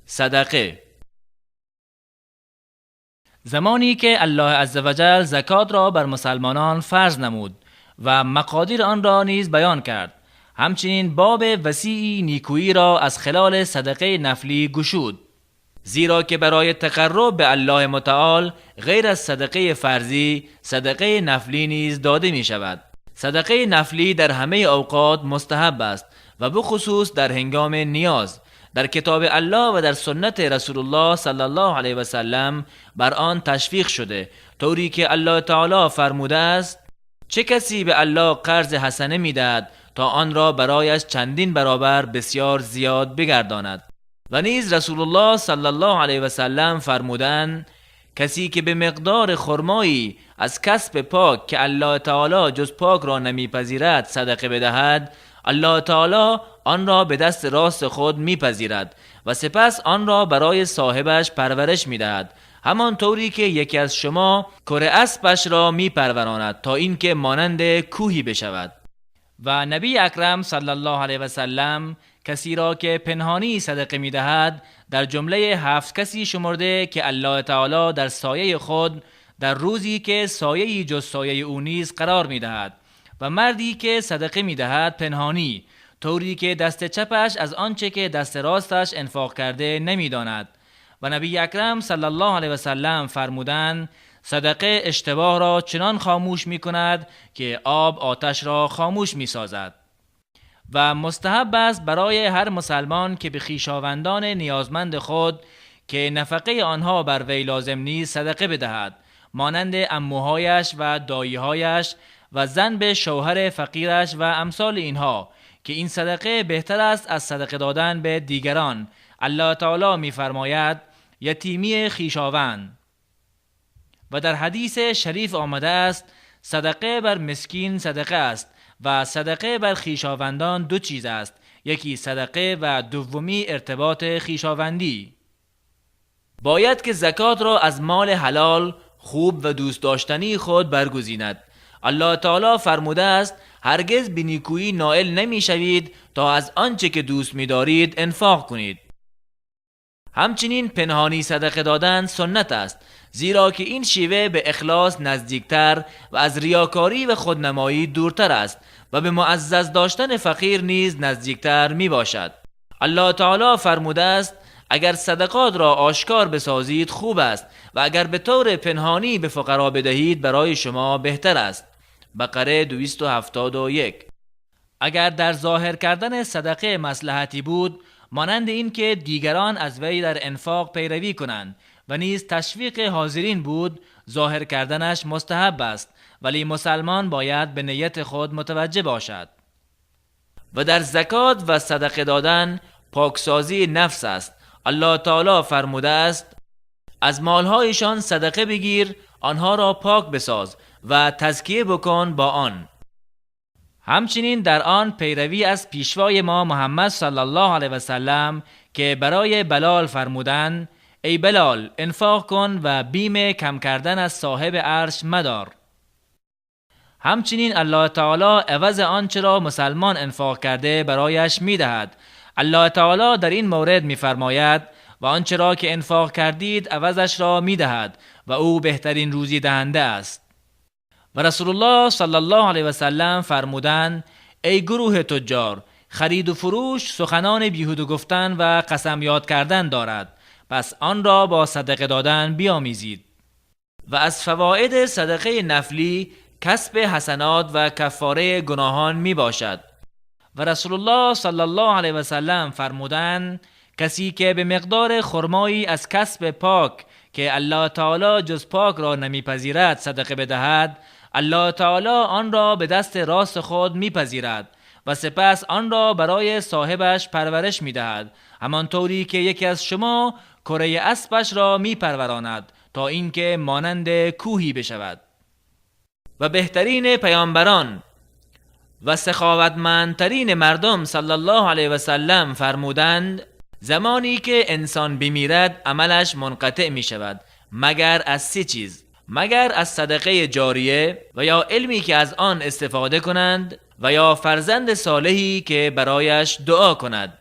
صدقه. زمانی که الله عزوجل زکات را بر مسلمانان فرض نمود و مقادیر آن را نیز بیان کرد، همچنین باب وسیعی نیکویی را از خلال صدقه نفلی گشود، زیرا که برای تقرب به الله متعال غیر از صدقه فرضی صدقه نفلی نیز داده می شود. صدقه نفلی در همه اوقات مستحب است و بخصوص در هنگام نیاز. در کتاب الله و در سنت رسول الله صلی الله علیه و سلم بر آن تشویق شده، طوری که الله تعالی فرموده است: چه کسی به الله قرض حسنه میدهد تا آن را برایش چندین برابر بسیار زیاد بگرداند. و نیز رسول الله صلی الله علیه و سلم فرمودند: کسی که به مقدار خرمایی از کسب پاک که الله تعالی جز پاک را نمیپذیرد صدقه بدهد، الله تعالی آن را به دست راست خود میپذیرد و سپس آن را برای صاحبش پرورش میدهد، همان طوری که یکی از شما کره اسبش را میپروراند تا اینکه مانند کوهی بشود. و نبی اکرم صلی الله علیه و سلم کسی را که پنهانی صدقه میدهد در جمله 7 کسی شمرده که الله تعالی در سایه خود در روزی که سایه‌ای جز سایه او نیز قرار میدهد. و مردی که صدقه میدهد پنهانی، طوری که دست چپش از آنچه که دست راستش انفاق کرده نمیداند. و نبی اکرم صلی الله علیه و سلم فرمودند: صدقه اشتباه را چنان خاموش می کند که آب آتش را خاموش می سازد. و مستحب است برای هر مسلمان که به خویشاوندان نیازمند خود که نفقه آنها بر وی لازم نیست صدقه بدهد، مانند عموهایش و داییهایش و زن به شوهر فقیرش و امثال اینها، که این صدقه بهتر است از صدقه دادن به دیگران. الله تعالی می‌فرماید: یتیمی خویشاوند. و در حدیث شریف آمده است: صدقه بر مسکین صدقه است و صدقه بر خویشاوندان دو چیز است، یکی صدقه و دومی ارتباط خویشاوندی. باید که زکات را از مال حلال، خوب و دوست داشتنی خود برگزیند. الله تعالی فرموده است: هرگز به نیکویی نائل نمی شوید تا از آنچه که دوست می دارید انفاق کنید. همچنین پنهانی صدقه دادن سنت است، زیرا که این شیوه به اخلاص نزدیکتر و از ریاکاری و خودنمایی دورتر است و به معزز داشتن فقیر نیز نزدیکتر می باشد. الله تعالی فرموده است: اگر صدقات را آشکار بسازید خوب است و اگر به طور پنهانی به فقرا بدهید برای شما بهتر است. بقره 271. اگر در ظاهر کردن صدقه مصلحتی بود، مانند این که دیگران از وی در انفاق پیروی کنند و نیز تشویق حاضرین بود، ظاهر کردنش مستحب است، ولی مسلمان باید به نیت خود متوجه باشد. و در زکات و صدقه دادن پاکسازی نفس است. الله تعالی فرموده است: از مالهایشان صدقه بگیر، آنها را پاک بساز و تزکیه بکن با آن. همچنین در آن پیروی از پیشوای ما محمد صلی الله علیه و سلم که برای بلال فرمودند: ای بلال، انفاق کن و بیم کم کردن از صاحب عرش مدار. همچنین الله تعالی عوض آنچه را مسلمان انفاق کرده برایش میدهد. الله تعالی در این مورد میفرماید: و آنچه را که انفاق کردید عوضش را میدهد و او بهترین روزی دهنده است. و رسول الله صلی الله علیه و سلم فرمودند: ای گروه تجار، خرید و فروش سخنان بیهوده گفتن و قسم یاد کردن دارد، پس آن را با صدقه دادن بیامیزید. و از فواید صدقه نفلی کسب حسنات و کفاره گناهان می باشد. و رسول الله صلی الله علیه و سلم فرمودند: کسی که به مقدار خرمایی از کسب پاک که الله تعالی جز پاک را نمیپذیرد صدقه بدهد، الله تعالی آن را به دست راست خود میپذیرد و سپس آن را برای صاحبش پرورش میدهد، همانطوری که یکی از شما کره اسبش را میپروراند تا اینکه مانند کوهی بشود. و بهترین پیامبران و سخاوتمندترین مردم صلی الله علیه و سلم فرمودند: زمانی که انسان بمیرد عملش منقطع می شود مگر از 3 چیز: مگر از صدقه جاریه و یا علمی که از آن استفاده کنند و یا فرزند صالحی که برایش دعا کند.